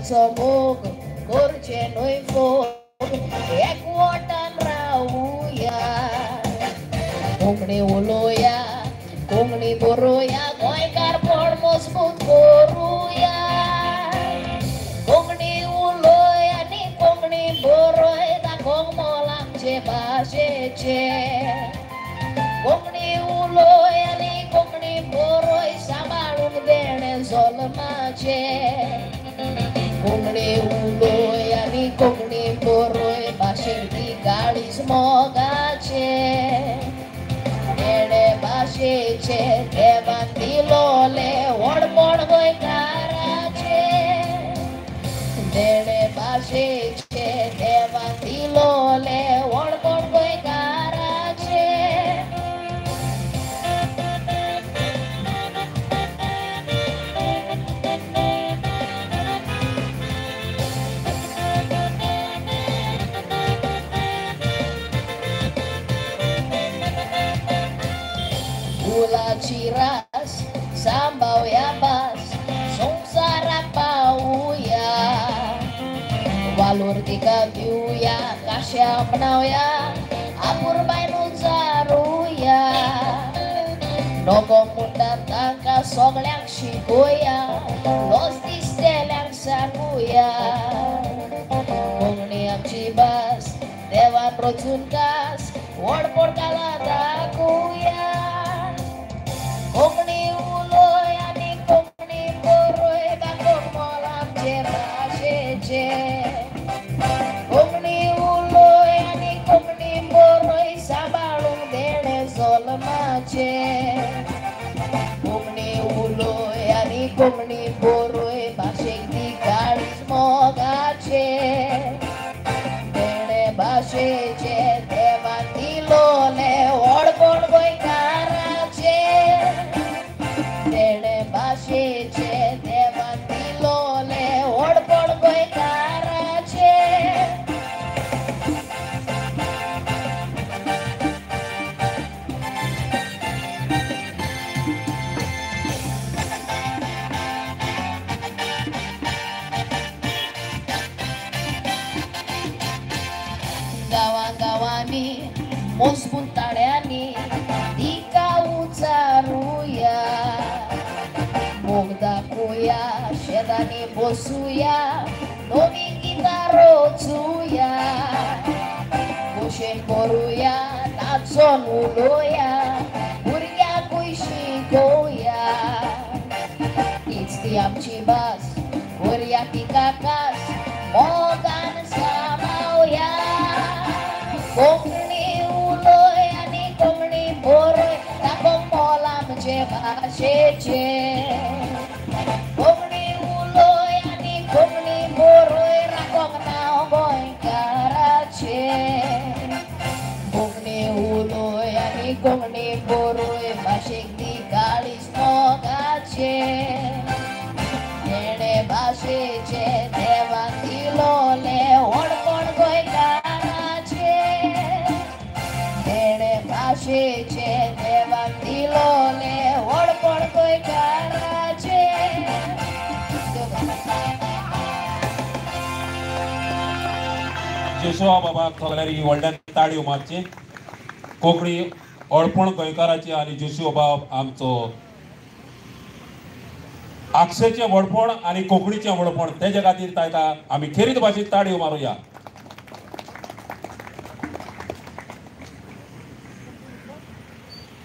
भाशेचो मोग करचे न्हय फोग एकवटान रावुया. कोंकणी उलोया कोंकणी बरोया गोंयकारपण मजबूत करुया. कोंकणी उलोय आनी कोंकणी बरोय दाखोवंक मोल आमचे भाशेचें. कोंकणी उलोय आनी कोंकणी बरोय सांबाळूंक देणें जल्माचें. कोंकणी उलोय आनी कोंकणी बरोय भाशेक ती काळीज मोगाचें. देणें भाशेचें देवान दिलोलें व्हडपण गोंयकाराचें. देणें भाशेचें देवान दिलोलें व्हडपण गोंयकाराचें. फुलाची रास सांबावया भास संवसाराक पावुया. वालोर तिका दिवया काश्या आपणावया आपुरबायन उचारुया. नको म्हणटात तांकां सगळ्यांक शिकोया लज दिसतल्यांक सांगुया. कोंकणी आमची भास देवान रचून कास व्हडपण घाला दाखोवया. कोंकणी उलोय आनी कोंकणी बरोय दाखोवंक मोल आमचे भाशेचें. कोंकणी उलोय आनी कोंकणी बरोय सांबाळूंक देणें जल्माचें. कोंकणी उलोय आनी कोंकणी बरोय भाशेक ती काळीज मोगाचें. देणें भाशेचें देवान दिलोलें व्हडपण गोंयकाराचें. देणें भाशेचें देवान दिलोलें व्हडपण गोंयकाराचें. गांवां गांवांनी मजबूत ताळ्यांनी तिका उचारुया. मोग दाखोवया शेतांनी बसुया नवी गितां रचुया. खोशेन करुया नाचोन उलोवया भुरग्यांकूय शिकोवया. तीच ती आमची भास करुया तिका खास मोगान सांबाळया. कोंकणी उलोय आनी कोंकणी बरोय दाखोवंक मोल आमचे भाशेचें. कोंकणी उलोय आनी कोंकणी बरोय राखोवंक नांव गोंयकाराचें. कोंकणी उलोय आनी कोंकणी बरोय भाशेक ती काळीज मोगाचें. देणें भाशेचें देवान दिलोलें व्हडपण गोंयकाराचें. देणें भाशेचें देवान दिलोलें व्हडपण गोंयकाराचें. जेशुआ बाबाक सगळ्यांनी व्हडल्यान ताळयो मारची. कोंकणी व्हडपण गोंयकाराची आनी जेशुआ बाब आमचो आक्षेचें व्हडपण आनी कोंकणीचें व्हडपण तेजे खातीर ताका आमी खेरीत भाशेंत ताळयो मारुया.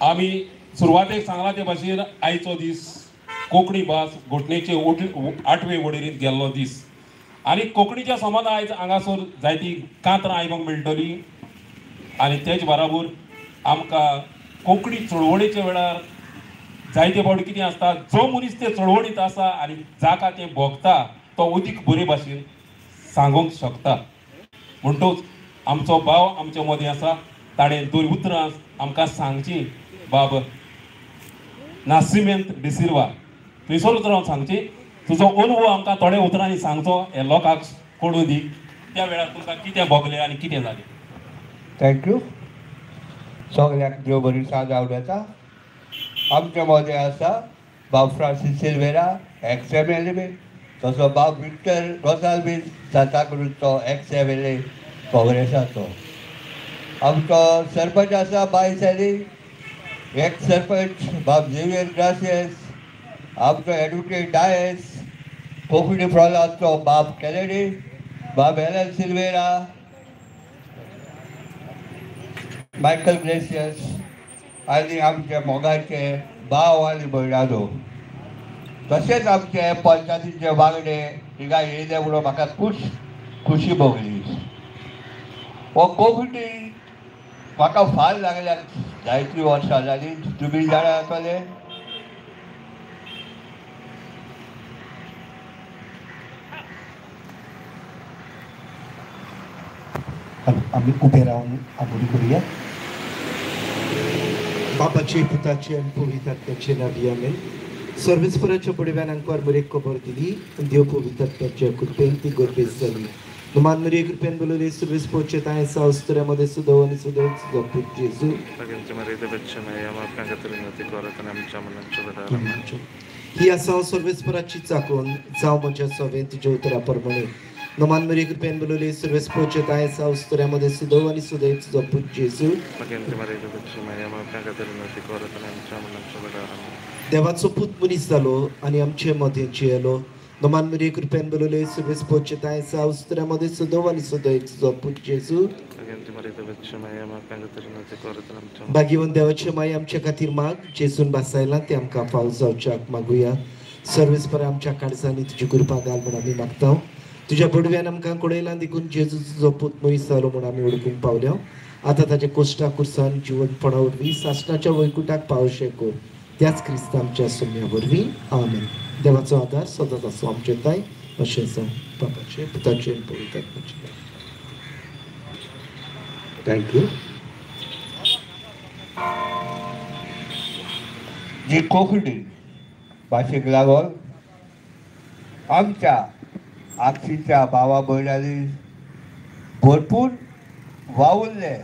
आमी सुरवातेक सांगलां ते भाशेन आयचो दीस कोंकणी भास घोटणेचे आठवे वळेरींत गेल्लो दीस आनी कोंकणीच्या संबंद आयज हांगासर जायती कांतरां आयकूंक मेळटली आनी तेच बराबर आमकां कोंकणी चळवळीच्या वेळार जायते फावटी कितें आसता, जो मनीस ते चळवळींत आसा आनी जाका तें भोगता तो अदीक बरे भाशेन सांगूंक शकता. म्हणटूच आमचो भाव आमच्या मदीं आसा, ताणें दोन उतरां आमकां सांगची. बाब नासिमेंत डिसिल्वा, थंयसर उतरां सांगची, तुजो अनुभव आमकां थोड्या उतरांनी सांगचो, हे लोकांक कळूं दी त्या वेळार तुमकां कितें भोगलें आनी कितें जालें. Thank you. सगळ्यांक देव बरी साथ आवडटा. आमच्या मदें आसा बाब Francis Silveira, ex M L A. तसो बाब विक्टर गोसाल्वीस सांताक्रूजचो एक्स एम एल ए काँग्रेसाचो. आमचो सरपंच आसा बाय सॅली, एक्स सरपंच बाब झेवियर ग्रासियस, आमचो एडवोकेट डायस, कोंकणी फ्रॉलाचो बाब कॅनेडी, बाब एलन सिल्वेरा, मायकल ग्रेसियस आनी आमचे मोगाचे भाव आनी भयणानो, तशेंच आमचे पंचायतीचे वांगडे हिंगा येयले म्हणून म्हाका खुशी भोगली. हो कोंकणी म्हाका फार लागल्या जायतीं वर्सां जालीं, तुमी जाणा जातले. आमी उबे रावन आबोडी करुया. बापाचे, पुताचे आनी पवित्र आत्म्याचे नांवी आमेन. सर्वेस्पराच्या बडव्यान आंकवार मरेक खबर दिली आनी देव पवित्र आत्म्याच्या कृपेन ती गर्भेस्त जाली. मान मरिये कृपेन बोलवले, सर्वेस्पराचे तांय सावस्तऱ्या मदें सुदव आनी सुदव तुजो पूत जेजू. ही आसा सर्वेस्पराची चाकून, जावं म्हज्या सवें तुज्या उतरा प्रमाणे. नमान मरिये कृपेन बोलवले, सर्वेस्पराचे तांय सावस्तऱ्या मदें सुदव आनी सुदैव तुजो पूत जेजू. देवाचो पूत मनीस जालो आनी आमचे मदें जियेलो. नमान मरिये कृपेन बोलवले, सर्वेस्पराचे तांय सावस्तऱ्या मदें सुदव आनी सुदैव तुजो पूत जेजू. भाग्यवंत देवाचे माय आमच्या खातीर माग, जेजून भासायला ते आमकां फाव जावच्याक मागुया. सर्वेस्पर आमच्या काळजांनी तुजी कृपा घाल म्हूण आमी मागता. तुज्या बडव्यान आमकां कळयलां देखून जेजू तुजो पूत मनीस जालो म्हूण आमी वळखूंक पावल्या. आतां ताच्या कोश्टा कुर्सान जिवंतपणा वरवीं सासणाच्या वैकुटाक पावशें कर, त्याच क्रिस्ता आमच्या सोम्या वरवीं. आमेन. देवाचो आदार सदांच आसूं आमचे ताय, अशें जावं. बापाचें, पुताचें आनी पवित्र आत्म्याचें. Thank you. जी कोंकणी भाशेक लागून आमच्या आक्षीच्या भावा भयणांनी भरपूर वावुरले,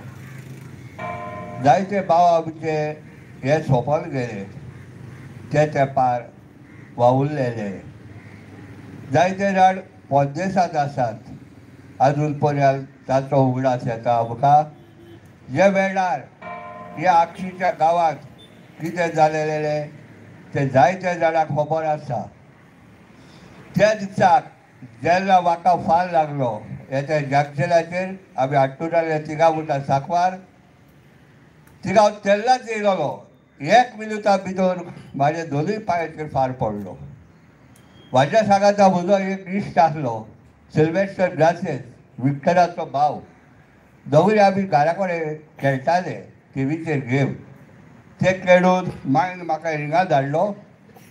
जायते भाव आमचे हे सोंपोन गेले, ते तेंपार वावुरलेले. जायते जाण परदेसांत आसात, आजून पर्यंत ताचो उगडास येता आमकां. जे वेळार ह्या आक्षीच्या गांवांत कितें जालेलें तें जायत्या जाणांक खबर आसा. त्या दिसाक जेन्ना म्हाका फार लागलो हे जंक्शनाचेर आमी आट्टुटाले तिगा म्हणटा सांकवार, तिगा हांव तेन्नाच येयलोलो. एक मिनुटा भितर म्हाज्या दोनूय पांयांचेर फार पडलो. म्हाज्या सांगाता म्हजो एक इश्ट आसलो, सिल्वेस्टर ग्रासियस, विक्टराचो भाव. दोगूय आमी घरा कडेन खेळटाले टिवीचेर गेम. ते खेळून मायन म्हाका हिंगा धाडलो.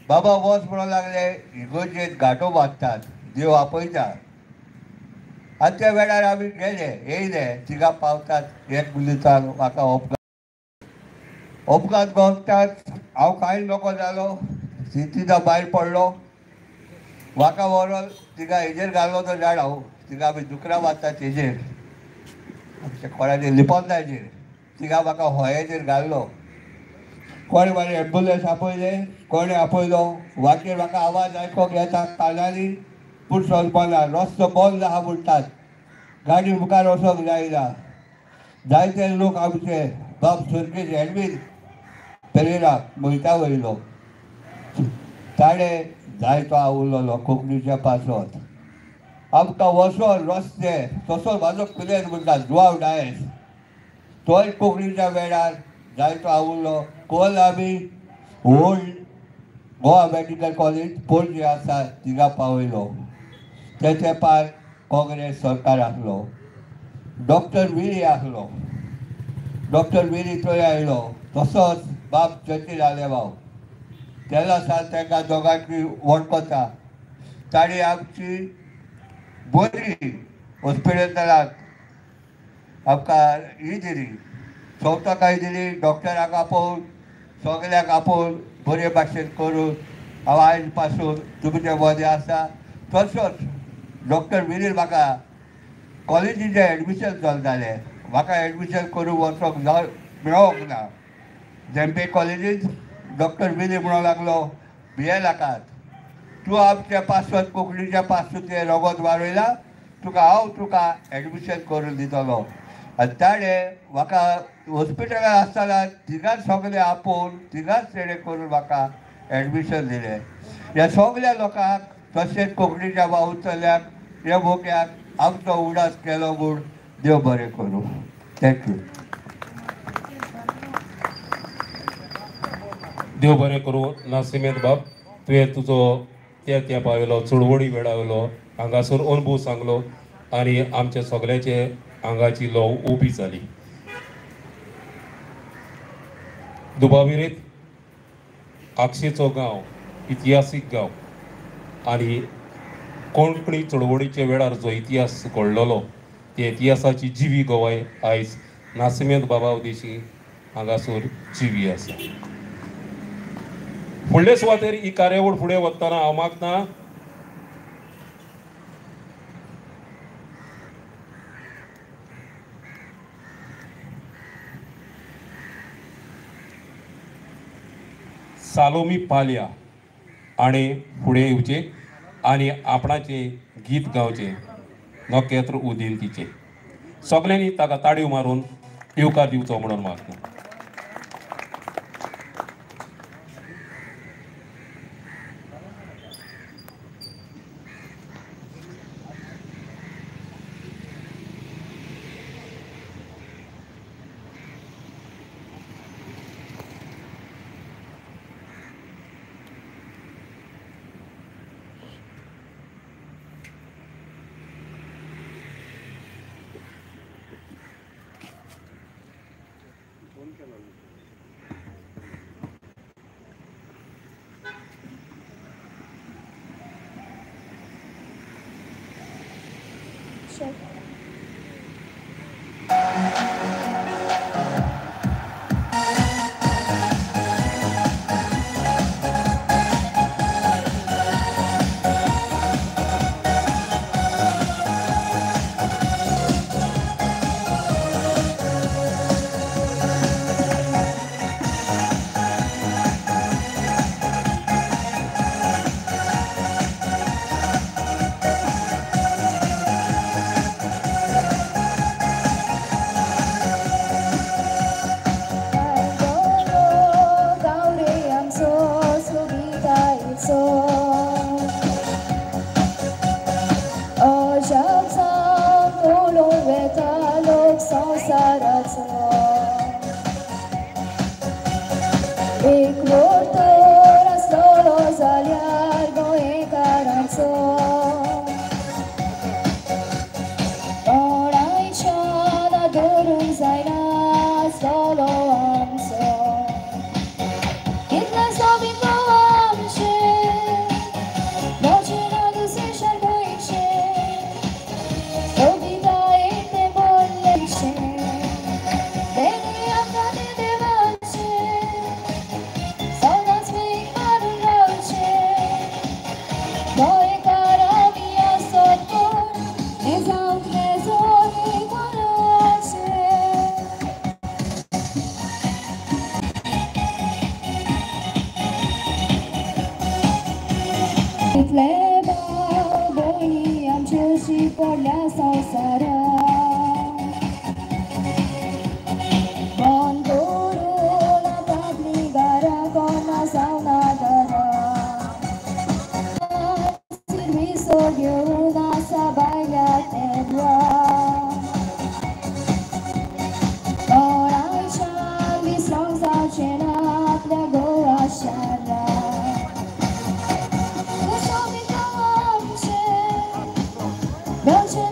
बाबा वच म्हणूंक लागले, इगोर्जेंत घाटो बांदतात, देव आपयता. आनी त्या वेळार आमी गेले, येयले, तिगा पावतात एक मिनुटान म्हाका अपघात घोवतात. हांव कांय नको जालो, तिगा भायर पडलो. म्हाका व्हरोन तिगा हेजेर घालो तो जाण हांव, तिगा आमी दुकरां बांदतात तेजेर, आमच्या कोणाचेर लिपोंदाचेर, तिगा म्हाका होयाचेर घाल्लो. कोणें म्हाजें एम्बुलन्स आपयलें, कोणें आपयलो. वाटेर म्हाका आवाज आयकोंक येता कानांनी, पूण सोदपाना. रस्तो बंद आहा म्हणटात, गाडी मुखार वचोंक जायना. जायते लोक आमचे बाब सुरकेश एडवीन पेरेरा मोहिता वयलो, ताणें जायतो आवुरलेलो कोंकणीच्या पासत. आमकां वचोन रस्ते तसो म्हाजो कुलेर म्हणटा जुआव डायस, तोय कोंकणीच्या वेळार जायतो आवुरलो. कोल आमी old Goa medical college Panaji आसा तिगा पावयलो. ते तेंपार काँग्रेस सरकार आसलो, डॉक्टर विरी आसलो, डॉक्टर विरी थंय आयलो. तसोच बाब चर्चील आलेभाव, तेन्ना सावन तांकां दोगांची वळखता. तांणी आमची बरी हॉस्पिटलांत आमकां ही दिली, सवतकाय दिली. डॉक्टराक आपोवन, सगळ्यांक आपोवन बरे भाशेन करून हांव आयज पासून तुमचे मदें आसा. तसोच डॉक्टर विरीर म्हाका कॉलेजीचें एडमिशन चलतालें, म्हाका एडमिशन करूंक वचोंक मेळोंक ना. धेंपे कॉलेजींत डॉक्टर विरी म्हणूंक लागलो, भिये नाकात, तूं आमच्या पासत कोंकणीच्या पासून तें रगत वाडयला, तुका हांव तुका एडमिशन करून दितलो. आनी ताणें म्हाका हॉस्पिटलान आसतना थिंगाच सगळें आपोवन थिंगाच तेणें करून म्हाका एडमिशन दिलें. ह्या सगळ्या लोकांक तशेंच कोंकणीच्या वावुरतल्याक ह्या मोग्याक आमचो उडास केलो म्हूण देव बरें करूं. Thank you. देव बरें करूं नासिमेंत बाब, तुवें तुजो त्या तेंपावेलो चळवळी वेळावेलो हांगासर अणभव सांगलो आनी आमच्या सगळ्याचे आंगाची लोव उबी जाली. दुबाविरीत आगशेचो गांव इतिहासीक गांव आनी कोंकणी चळवळीच्या वेळार जो इतिहास घडलेलो त्या इतिहासाची जिवी गवाय आयज नासिमेंत बाबा उदेशी हांगासर जिवी आसा. फुडले सुवातेर ही कार्यावळ फुडें वतना हांव मागता सालोमी पाल्या आनी फुडें येवचें आनी आपणाचें गीत गावचें नखेत्र उदेंतीचें. सगल्यांनी ताका ताळयो मारून येवकार दिवचो म्हणून मागता. Don't you